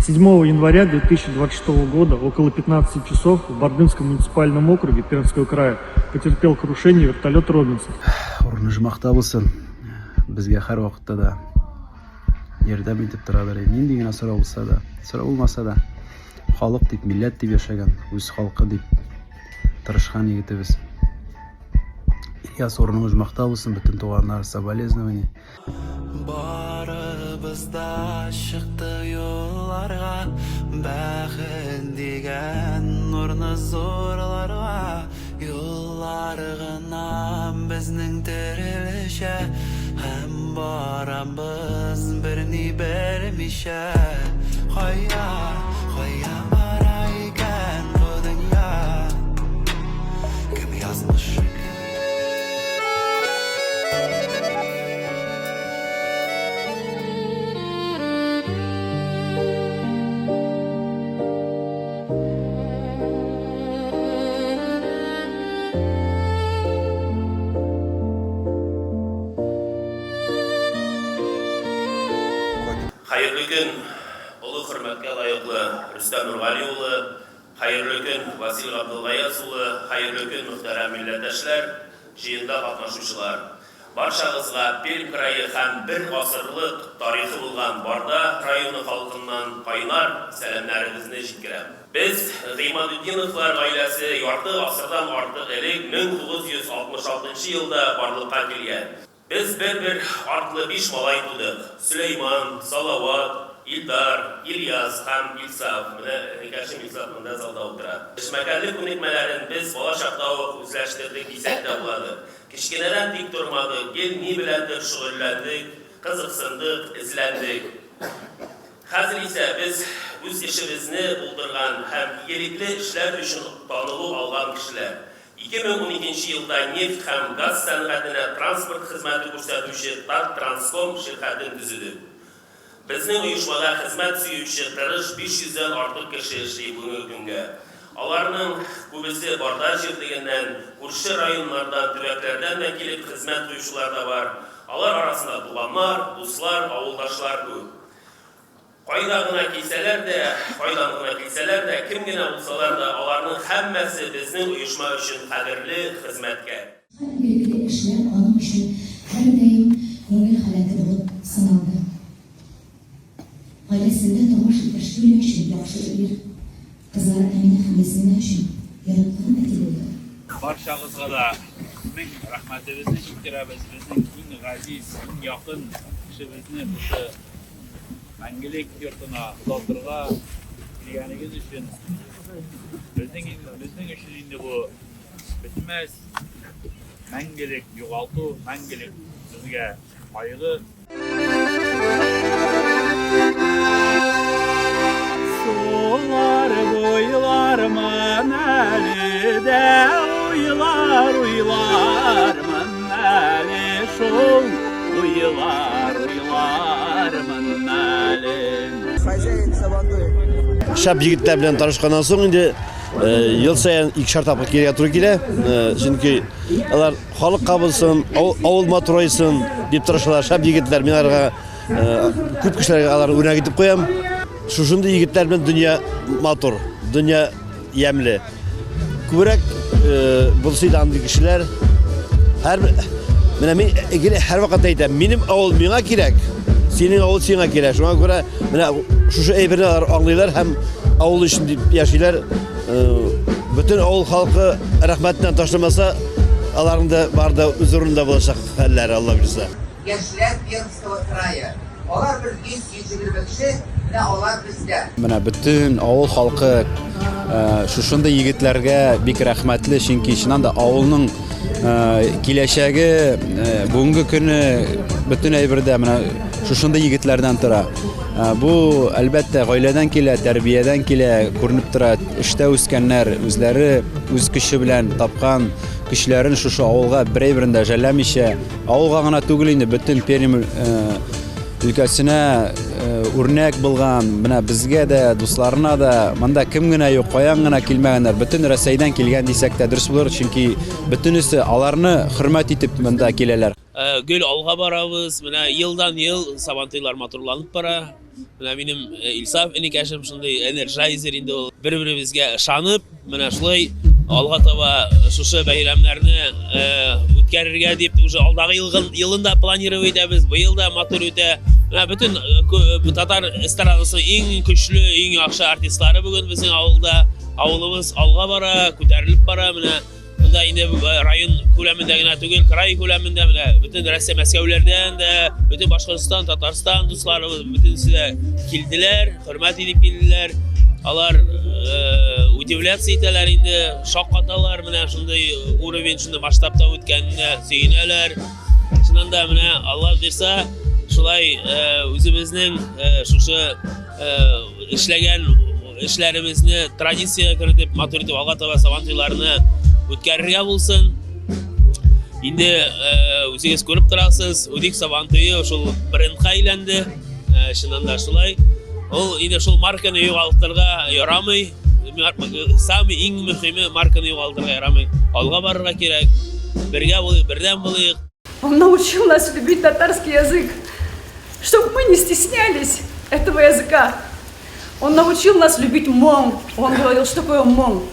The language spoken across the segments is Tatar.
7 января 2026 года около 15 часов в Бардымском муниципальном округе Пермского края потерпел крушение вертолет «Робинсон». Урыны оҗмахта булсын. Безгә һәрвакытта да ярдәм итеп торадыр. Нинди генә сорау булса да, сорау булмаса да, халык дип, милләт дип яшәгән, үз халкы дип тырышкан егетебез. Ильяс, урының оҗмахта булсын, бөтен туганнар соболезнования. Барыбыз да чыкты юлларга, Бәхет дигән нурны зурларга. Юллар гына безнең терелешә, Һәм барабыз берни белмичә. Кая, кая бара икән бу дөнья? Кем язмышы, кем? Хәерле көн, олы хөрмәткә лаеклы Рөстәм Нургали улы, Хәерле көн, Васил Габделгаяз улы, хәерле көн, мөхтәрәм милләттәшләр, җыенда катнашучылар! Барчагызга Пермь крае һәм бер гасырлык тарихы булган Барда районы халкыннан кайнар сәламнәребезне җиткерәм. Без, Гыймадетдиновлар гаиләсе, ярты гасырдан артык элек, 1966 нчы елда барлыкка килгән. Без бер-бер артлы биш малай тудык, Сөләйман, Салават, Илдар, Ильяс һәм Илсаф, менә энекәшем Илсаф монда залда утыра. Эшмәкәрлек күнекмәләрен без бала чакта ук үзләштердек дисәк тә буладыр. Кечкенәдән тик тормадык, гел ни беләндер шөгыльләндек, кызыксындык, эзләндек. Хәзер исә без үз эшебезне булдырган һәм игелекле эшләр өчен танылу алган кешеләр. 2012 нче елда нефть һәм газ сәнгатенә транспорт хезмәте күрсәтүче Таттранском ширкәтен төзедек. Безнең оешмада хезмәт сөюче, тырыш 500 дән артык кеше эшли бүгенге көнгә. Аларның күбесе Барда җирлегеннән, күрше районнардан, төбәкләрдән дә килеп хезмәт куючылар да бар. Алар арасында туганнар, дуслар, авылдашлар күп. Кайда гына килсәләр дә, кайдан гына килсәләр дә, кем генә булсалар да, аларның һәммәсе безнең оешма өчен кадерле хезмәткәр. Һәм игелекле эшләр аның өчен һәрдаим күңел халәте булып саналды. Гаиләсендә тормыш иптәше Юлия өчен яхшы ир, кызлары Әминә һәм Ясминә өчен яраткан әти булды. Барчагызга да мең рәхмәтебезне җиткерәбез, безнең иң газиз, иң якын кешебезне шушы Мәңгелек йортына озатырга килгәнегез өчен безнең безнең өчен инде бу бетмәс мәңгелек югалту, мәңгелек безгә кайгы. Сулар буйлармын әле дә уйлар уйлармын әле шул уйлар уйлармын әле. Хозяин Сабантуй. Шәп егетләр белән танышканнан соң инде ел саен икешәр тапкыр килергә туры килә. Чөнки алар халыкка булсын, авыл матурайсын дип тырышалар. Шәп егетләр, мин аларга күп кешеләргә аларны үрнәк итеп куям. Шушындый егетләр белән дөнья матур, дөнья ямьле. Күбрәк булса иде андый кешеләр. Һәр менә мин гел һәрвакыт әйтәм, минем авыл миңа кирәк, синең авыл сиңа кирәк. Шуңа күрә менә шушы әйберне алар аңлыйлар һәм авыл өчен дип яшиләр. Бөтен авыл халкы рәхмәтеннән ташламаса, аларның да бар да үз урынында булачак хәлләре, Алла бирса. Яшьләр Пермского края. Алар бер 100-120 кеше, менә алар бездә. Менә бөтен авыл халкы шушындый егетләргә бик рәхмәтле, чөнки чыннан да авылның киләчәге, бүгенге көне бөтен әйбердә менә шушындый егетләрдән тора. Бу, әлбәттә, гаиләдән килә, тәрбиядән килә, күренеп тора, эштә үскәннәр үзләре үз көче белән тапкан көчләрен шушы авылга бер әйберен дә жәлләмичә, авылга гына түгел инде, бөтен Пермь өлкәсенә үрнәк булган, менә безгә дә, дусларына да, монда кем генә юк, каян гына килмәгәннәр, бөтен Рәсәйдән килгән дисәк тә дөрес булыр, чөнки бөтенесе аларны хөрмәт итеп монда киләләр. Гел алга барабыз, менә елдан-ел Сабантуйлар матурланып бара. Менә минем э, Илсаф энекәшем шундый энерджайзер инде ул. Бер-беребезгә ышанып, менә шулай алга таба шушы бәйрәмнәрне э, үткәрергә дип уже алдагы елгын елын да планировать итәбез. Быел да матур үтә. Менә бөтен э, татар эстрадасының иң көчле, иң яхшы артистлары бүген безнең авылда. Авылыбыз алга бара, күтәрелеп бара. Менә Монда инде э, район күләмендә генә түгел, край күләмендә менә бөтен Россия Мәскәүләрдән дә, бөтен Башкортстан, Татарстан дусларыбыз бөтенесе дә килделәр, хөрмәт итеп килделәр. Алар э, удивляться итәләр инде, шаккаталар менә шундый уровень, шундый масштабта үткәненә сөенәләр. Чыннан да менә Алла бирса, шулай э, үзебезнең шушы эшләгән эшләребезне традициягә кертеп, матур итеп алга таба Сабан туйларны үткәрергә булсын. Инде э, үзегез күреп торасыз, Удик Сабан туе шул брендка әйләнде. Э, чыннан да шулай. Ул инде шул марканы югалтырга ярамый. Самый иң мөһиме марканы югалтырга ярамый. Алга барырга кирәк. Бергә булыйк, бердәм булыйк. Он научил нас любить татарский язык, чтобы мы не стеснялись этого языка. Он научил нас любить моң. Он говорил, что такое моң?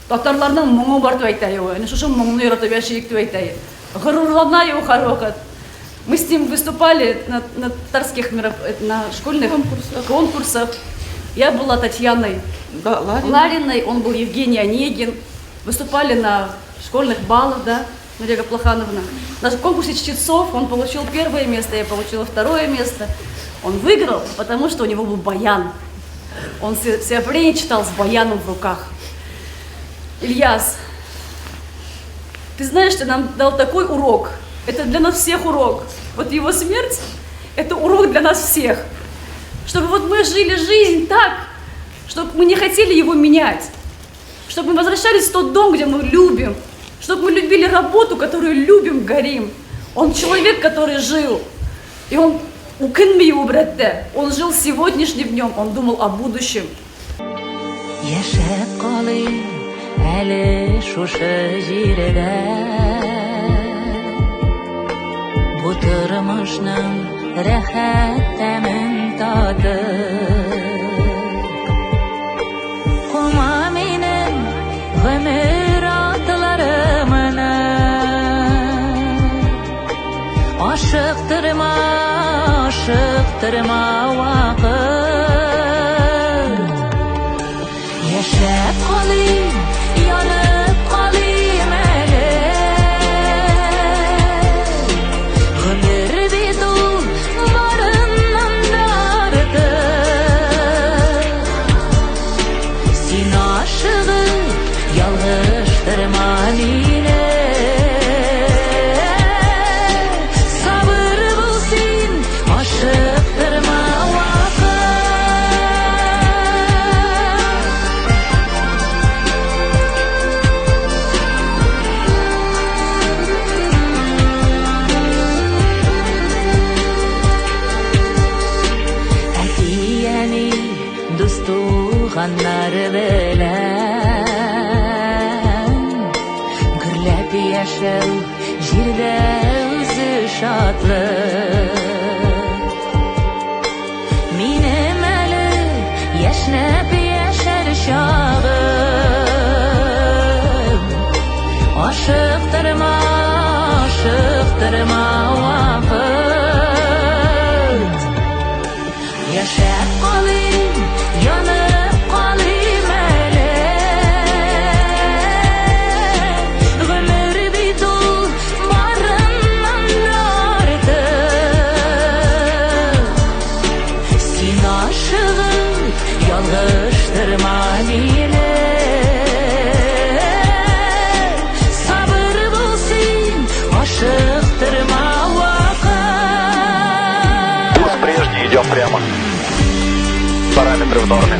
Татарларның моңы бар дип әйтә ул. Әнә шушы моңны яратып яшик дип әйтә. Горурлана ул һәрвакыт. Мы с ним выступали на, на татарских мероп... на школьных конкурсах. конкурсах. Я была Татьяной да, Лариной. Лариной, он был Евгений Онегин. Выступали на школьных баллах, да, Мария Плахановна. На конкурсе чтецов он получил первое место, я получила второе место. Он выиграл, потому что у него был баян. Он все, все время читал с баяном в руках. Ильяс, ты знаешь, ты нам дал такой урок. Это для нас всех урок. Вот его смерть – это урок для нас всех. Чтобы вот мы жили жизнь так, чтобы мы не хотели его менять. Чтобы мы возвращались в тот дом, где мы любим. Чтобы мы любили работу, которую любим, горим. Он человек, который жил. И он үкенми его братте. Он жил сегодняшним днем, он думал о будущем. Яшәп калыйм әле шушы җирдә. Бу тормышның рәхәт тәмен татып. Кума минем гомер атларымны. Ашыктырма, ашыктырма вакыт. Яшәп калыйм, янып калыйм әле. Гомер бит ул барыннан да артык. Син ашыгып ялгыштырма мине. Сабыр бул син, ашыктырма вакыт. Әти-әни, дус-туганнар белән гөрләп яшәү җирдә үзе шатлык. Минем әле яшьнәп яшәр чагым. Ашыктырма, ашыктырма вакыт. Яшәп калыйм, янып калыйм әле. Гомер бит ул барыннан да артык. Син ашыгып ялгыштырма мине. Сабыр бул син, ашыктырма вакыт. Курс прежний, идем прямо. Параметры в норме.